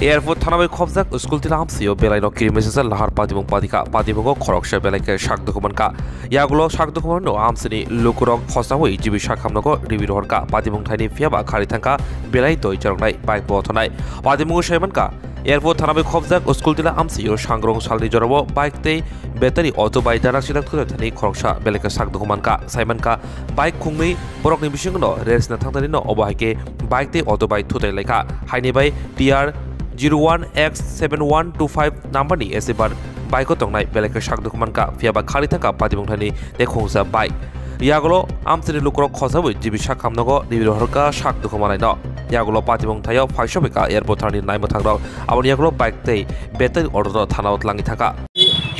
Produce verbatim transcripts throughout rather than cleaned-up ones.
Airport thana bai khobjak school tila amsio belai no kiri mesa lahar patimung patikha, patimungo khoroksa belai khe sak dukhu mankha. Yagulo sak dukhu mano amsini lukurok khosawi G B sak hamnogo ribi rohorkha, patimung thaini phiyaba khari thangkha belai doi choroknai bike bo thonai. Patimungo sai mankha, airport thana bai khobjak school tila amsio sangrong salni jorabo bike tei battery auto bai darak sidak thutai thani khoroksa belai khe sak dukhu mankha, sai mankha bike khungnwi borokni bisingno race na thangtani no obo hai khe bike tei auto bai thutai laikha. Haini bai T R zero one X seven one two five number ni S F R bike o tongnai belai khe sak dukhu mankha, phiyaba khari thangkha patimung thaini tei khungsa bike. Yagulo amsini lukurok khosawi G B sak hamnogo ribi rohorkha sak dukhu manai no. Yagulo patimung thaio phaisobika airport thanani naimwthang rok, aboni yagulo bike tei battery auto no thana o tlangwi thangkha.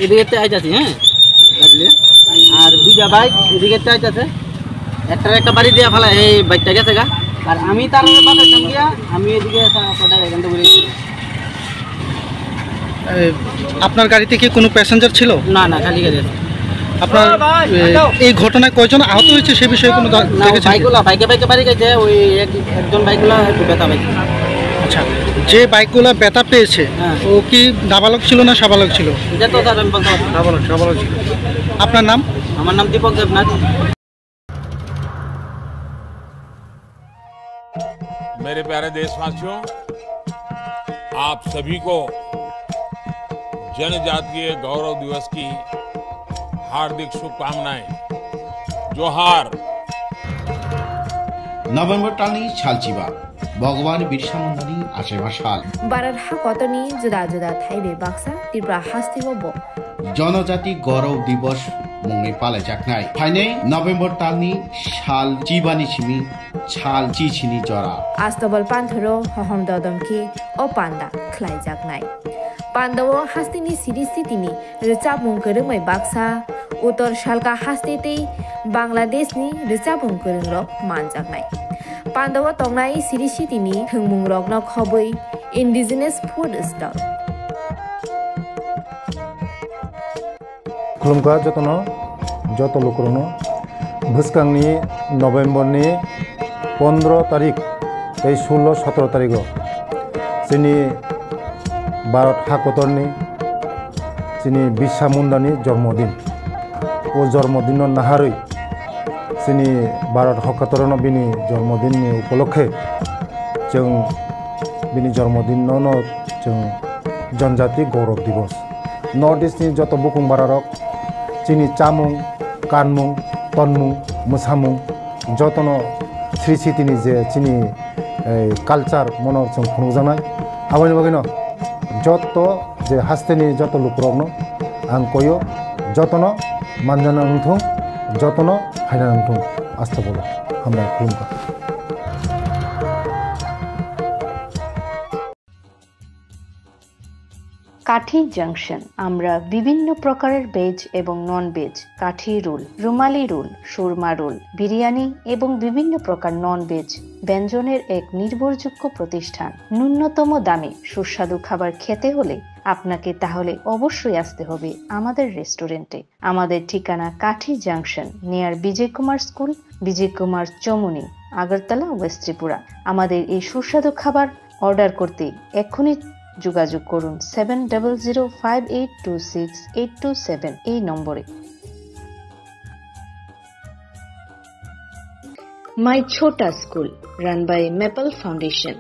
এদিকে আইতাছে, হ্যাঁ, বুঝলে? আর দুইটা বাইক এদিকে আইতাছে, একটা একটা বাড়ি দিয়ে ফেলা, এই বাইকটা গেছে গা। আর আমি তার বাসার সঙ্গে গিয়া আমি এদিকে এসে আপনাদের এখান থেকে ঘুরে এসেছি। এ, আপনার গাড়িতে কি কোনো প্যাসেঞ্জার ছিল? না, না, খালি গাড়ি আছে। আপনার, ও ভাই, এ, হ্যালো। এই ঘটনায় কয়জন আহত হয়েছে সে বিষয়ে কোনো দা-, না, দেখেছেন কি? বাইকগুলা, বাইকে বাইকে বাড়ি গেছে, ওই এক-, একজন বাইকগুলা একটু ব্যথা পাইছে। আচ্ছা, যে বাইকগুলা ব্যথা পেয়েছে, হ্যাঁ। ও কি নাবালক ছিল না সাবালক ছিল? এটা তো স্যার আমি বলতে পারবো না। সাবালক, সাবালক ছিল। আপনার নাম? আমার নাম দীপক দেবনাথ। मेरे प्यारे देशवासियों, आप सभी को जनजातीय गौरव दिवस की हार्दिक शुभकामनाएं। जोहार। November talni salchiba, Bhagwan Birsa Mundani achaiba sal. Bharat hakotorni juda juda thaibai baksa Tripura hasteo bo Jonojati Gaurav Divas mungwi palaijaknai. Phainai November talni sal chibani simi sal chichini jora. Astobal panthoro hohom dodom khe o panda khlaijaknai. Pandao hasteni siri sitini rwchapmung kwrwngbai baksa, Uttor Salka haste tei Bangladeshni rwchapmung kwrwngrok manjaknai. Pandao tongnai siri sitini thwngmungrokno khobwi indigenous food stall. Khulumkha jotono, joto lukurokno. Bwskangni November ni pondro tarik tei sullo sotro tarigo chini Bharat hakotorni chini Birsa Mundani jormodin. O jormodinno naharwi chini Bharat hakotorno bini jormodinni upolokhe chwng bini jormodinno no chwng Janjati Gaurav Divas. North East ni joto bukung bararok chini chamung, kanmung, tonmung, mwsamung jotono sri sitini je chini, eh, culture mono chwng phunukjaknai. Aboni bagwino joto je hasteni joto lukurokno ang koyo, jotono manjana wngthung, jotono phaina wngthung. Astagfirullah. Hambai khulumkha. কাঠি জাংশন, আমরা বিভিন্ন প্রকারের ভেজ এবং non veg, কাঠি রোল, রুমালি রোল, সুরমা রোল, বিরিয়ানি এবং বিভিন্ন প্রকার non veg ব্যঞ্জনের এক নির্ভরযোগ্য প্রতিষ্ঠান। ন্যূনতম দামে সুস্বাদু খাবার খেতে হলে আপনাকে তাহলে অবশ্যই আসতে হবে আমাদের রেস্টুরেন্টে। আমাদের ঠিকানা কাঠি junction, near Bijoy Kumar school, Bijoy Kumar Chowmuhani, Agartala, west Tripura. আমাদের এই সুস্বাদু খাবার অর্ডার করতে এক্ষুনি যোগাযোগ করুন seven double zero five eight two six eight two seven এই নম্বরে। My Chhota School, run by Maple Foundation.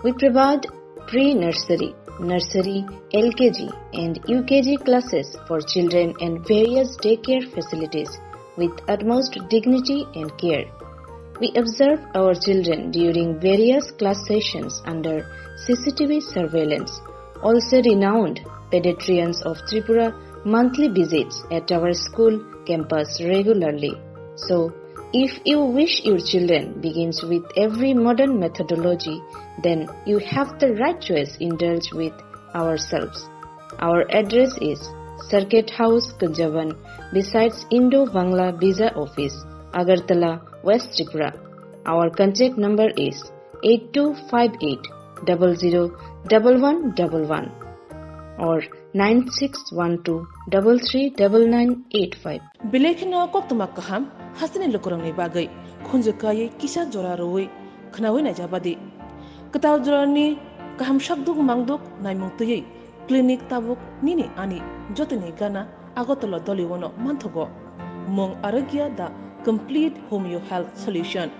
We provide pre-nursery, nursery, L K G and U K G classes for children and various daycare facilities with utmost dignity and care. We observe our children during various class sessions under C C T V surveillance. Also, renowned pediatricians of Tripura monthly visits at our school campus regularly. So, if you wish your children begins with every modern methodology, then you have the right choice. Indulge with ourselves. Our address is Circuit House, Kunjaban, besides Indo-Bangla Visa Office, Agartala, West Tripura. Our contact number is eight two five eight double zero double one double one or nine six one two double three double nine eight five. Belai kheno koktwma kaham hasteni lukurokni bagwi khunju kaiwi kisa jora rwui khwnaui naijabadi. Kwtal jorani Kaham sakduk mangduk naimung twiwi clinic tabuk nini ani jotoni gana Agartala Doliuno manthogo. Mung Arogya the complete homeo health solution.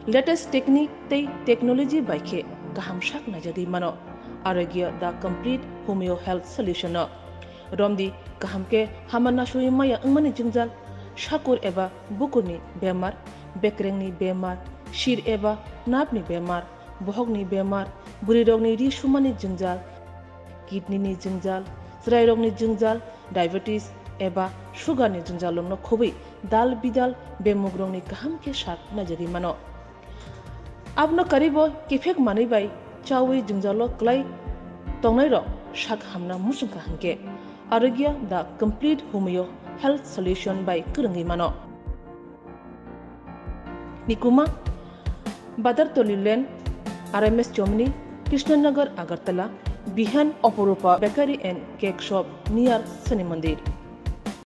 Latest technique tei technology bai khe kaham sak naijagwi mano Arogya the complete homeo health solution no. Romdi kaham khe hama nasui maya wngmani jwngjal, sakur eba bukurni bemar, bekrengni bemar, sir eba nerve ni bemar, bohokni bemar, bwrwirokni ri sumani jwngjal, kidney ni jwngjal, chwrairokni jwngjal, diabetes eba sugar ni jwngjal rokno khobwi dal bidal bemugrokni kaham khe sak naijagwi mano. Abono karibo kiphek manwi bai chawi jwngjalo kwlai tongnairok sak hamna muchungkha hwnkhe Arogya the complete homeo health solution bai kwrwngwi mano. Nikuma, Badartoli Lane, R M S Chomni, Krishnanagar, Agartala, Bihan, Oporupa Bakery and Cake Shop near Shani Mandir.